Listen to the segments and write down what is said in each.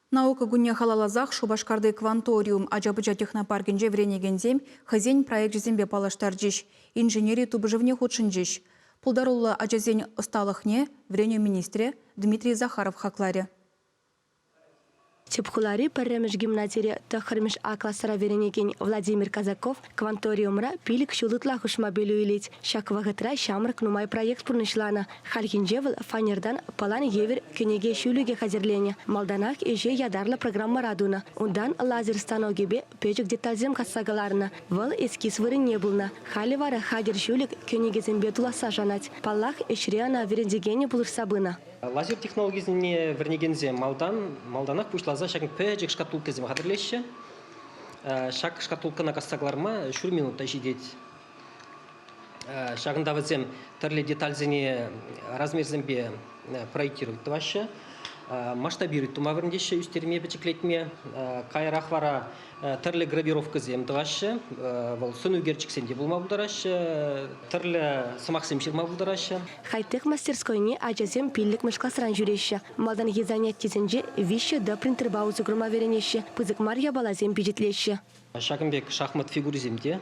Наука кунне халалласах Шупашкарти Кванториум ача-пӑча технопаркӗнче вӗренекенсем хӑйсен проекчӗсемпе паллаштарчӗҫ, инженери тупӑшӑвне хутшӑнчӗҫ. Пултаруллӑ ачасен ӑсталӑхне вӗренӳ министрӗ Дмитрий Захаров хакларӗ. Тӗп хулари пӗрремӗш гимназире тӑххӑрмӗш А класра вӗренекен Владимир Казаков Кванториумра пилӗк ҫул ытла хушма пӗлӳ илет. Ҫак вӑхӑтра ҫамрӑк нумай проект пурнӑҫланӑ. Хальхинче вӑл фанертан палан евӗр кӗнеке ҫӳлӗкӗ хатӗрленӗ. Малтанах ӗҫе ятарлӑ программӑра тунӑ. Унтан лазер станокӗпе пӗчӗк детальсем касса кӑларнӑ. Вӑл эскиз вырӑнне пулнӑ. Халӗ вара хатӗр ҫӳлӗк кӗнекесемпе туласса шанать. Паллах, ӗҫре ӑна вӗрентекенӗ пулӑшса пынӑ. Лазер технологисене вӗренекенсем малтан малтанах пуҫласа ҫакӑн пӗчӗк шкатулкӑсем хатӗрлеҫҫӗ. Ҫак шкатулкӑна касса кӑларма ҫур минут та ҫитет. Ҫакӑнта вӗсем тӗрлӗ детальсене размерсемпе проектировать тӑваҫҫӗ, масштабировать тума вӗрентеҫҫӗ, ӳстерме, пӗчӗклетме. Каярах вара тӗрлӗ гравировкӑсем тӑваҫҫӗ, вӑл сӑн ӳкерчӗксем те пулма пултараҫҫӗ, тӗрлӗ сӑмахсем ҫырма пултараҫҫӗ. Хай-тек мастерскойне ачасем пиллӗкмӗш класран ҫӳреҫҫӗ. Малтанхи занятисенче виҫҫӗ Д принтерпа усӑ курма вӗренеҫҫӗ, пысӑк мар япаласем пичетлеҫҫӗ. Ҫакӑн пек шахмат фигурисем те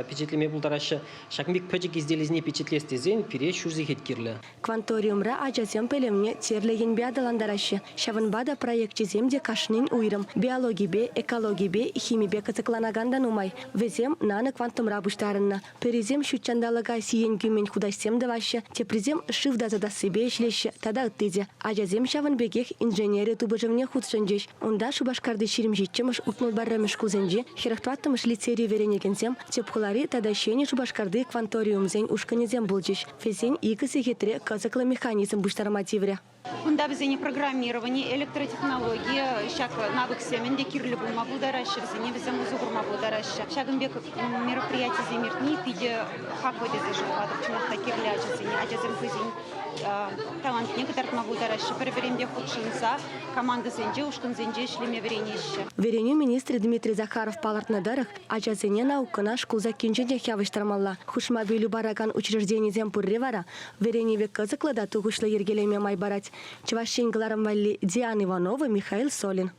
пичетлеме пултараҫҫӗ. Ҫакӑн пек пӗчӗк изделисене пичетлес тесен пире ҫур сехет кирлӗ. Кванториумра ачасем пӗлӗвне тӗрлӗ енпе аталантараҫҫӗ. Ҫавӑнпа та проекчӗсем те кашнин уйрӑм. Биологипе, экологипе, химипе кӑсӑкланакан та нумай. Вӗсем наноквантумра пуҫтарӑннӑ. Пӗрисем ҫут ҫанталӑка сиен кӳмен хутаҫсем тӑваҫҫӗ, теприсем шыв тасатассипе ӗҫлеҫҫӗ тата ытти те. Ачасем ҫавӑн пекех инженери тупӑшӑвне хутшӑнчӗҫ. Унта Шупашкарти 27-мӗш, 61-мӗш шкулсенчи, 44-мӗш лицейри вӗренекенсем, тӗп хулари тата Ҫӗнӗ Шупашкарти кванториумсен ушкӑнӗсем пулчӗҫ. Вӗсен икӗ сехетре кӑсӑклӑ механизм пуҫтарма тиврӗ. Кунта вӗсене программировани, электротехнологи ҫак навыксем ӗнтӗ кирлӗ пулма пултараҫҫӗ, вӗсене вӗсем усӑ курма пултараҫҫӗ. Ҫакӑн пек мероприятисем иртни питӗ хаклӑ тесе шутлатӑп. Чӑнах та кирлӗ ачасене. Ачасем хӑйсен талантне кӑтартма пултараҫҫӗ, пӗр-пӗринпе хутшӑнса командӑсенче, ушкӑнсенче ӗҫлеме вӗренеҫҫӗ. Вӗренӳ министрӗ Дмитрий Захаров палӑртнӑ тӑрӑх, Ачасене наукӑна шкул саккинченех явӑҫтармалла. Хушма пӗлӳ паракан учрежденисем пурри вара вӗренӗве кӑсӑклӑ та тухӑҫлӑ йӗркелеме май парать. Чӑваш Ен кӑларӑм валли Диана Иванова, Михаил Солин.